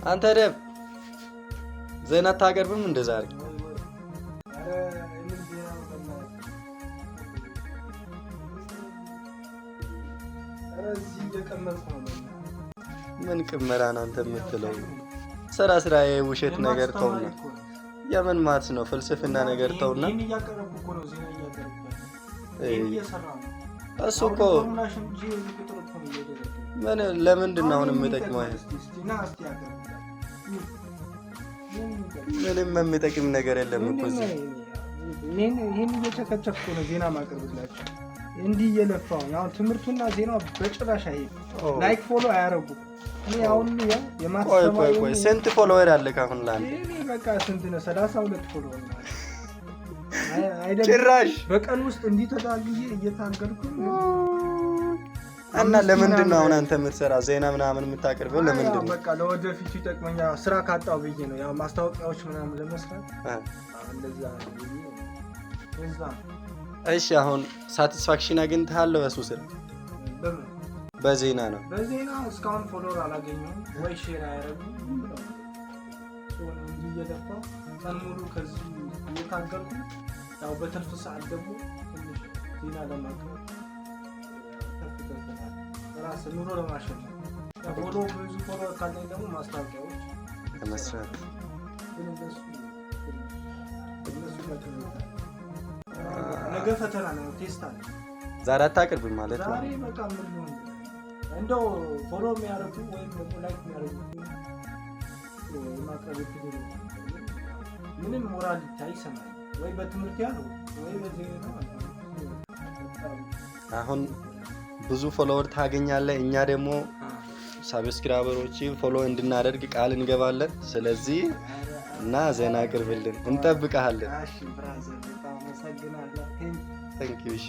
አንተ ደብ ዜና አታቀርብም እንደ ዛሬ? ኧረ የምን ዜና ነው በእናትህ? ኧረ እዚህ እየቀመርኩ ነው በእናትህ። ምን ቅመራ ነው አንተ የምትለው? ስራ ስራ፣ የውሸት ነገር የ maths ተውና። ተማሪ እኮ ነው። የምን maths ነው? ፍልስፍና ነገር ተውና። ይህን እያቀረብኩ እኮ ነው፣ ዜና እያቀረብኩ ያለው። ይህን እየሰራሁ ነው። እሱ አሁን እኮ ፎርሙላ ሸምጄ የዚህ ቁጥር እኮ ነው እየደረደርኩ። ምን ለምንድን ነው አሁን አሁን የሚጠቅመው? ይጠቅማል? እስቲ እስቲ ና እስቲ አቅርብ። ምን ይጠቅማል? ምንም የሚጠቅም ነገር የለም እኮ ምንድን ነው እዚህ። ይሄ? ይሄን እየጨከጨፍኩ ነው ዜና ማቅረብላቸው። እንዲህ እየለፋሁ ነው። አሁን ትምህርቱና ዜናው በጭራሽ አይሄድም። Like follow አያረጉም። እኔ አሁን ያው የ maths ቆይ ተማሪ ቆይ ቆይ፣ ሆኜ ስንት follower አለ አሁን ለአንተ? እኔ በቃ ስንት ነው? 32 follower ነው። አይደለም ጭራሽ። በቀን ውስጥ እንዲህ ተታግዬ እየታገልኩ እና ለምንድን ነው አሁን አንተ የምትሰራ ዜና ምናምን የምታቀርበው ለምንድን ያው ነው? በቃ ለወደፊቱ ይጠቅመኛል። ስራ ካጣው ብዬ ነው። ያው ማስታወቂያዎች ምናምን ለመስራት እንደዛ ነው ብዬ ነው። እዛ ነው። እሺ፣ አሁን satisfaction አግኝተሃል በሱ ስራ? በምን? በዜና ነው። በዜና እስካሁን follower አላገኘሁም ወይ share አያደርጉም። ዝም ብለው ነው። So እንዲህ እየለፋሁ ቀን ሙሉ ከዚህ እየታገልኩ ያው በትርፍ ሰዓት ደግሞ ትንሽ ዜና ለማቅረብ ያው ተፍ ተፍ እላለሁ። ራስ ኑሮ ለማሸነፍ ያው follow ብዙ follower ካለኝ ደግሞ ማስታወቂያዎች ለመስራት። ግን እነሱ ጋር ነገ ፈተና ነው፣ test አለ። ዛሬ አታቅርብም ማለት ነው? ዛሬ በቃ ምን ሊሆን እንደው follow የሚያደርጉ ወይም ደግሞ like የሚያደርጉ የማቅረብ እድል ነው። ምንም ሞራል አይሰማኝም ወይ በትምህርት ያለው ወይ በዜና በጣም። አሁን ብዙ follower ታገኛለህ። እኛ ደግሞ subscriber ኦች follow እንድናደርግ ቃል እንገባለን። ስለዚህ እና ዜና አቅርብልን፣ እንጠብቅሃለን። እሺ brother፣ በጣም አመሰግናለሁ። Thank you። እሺ።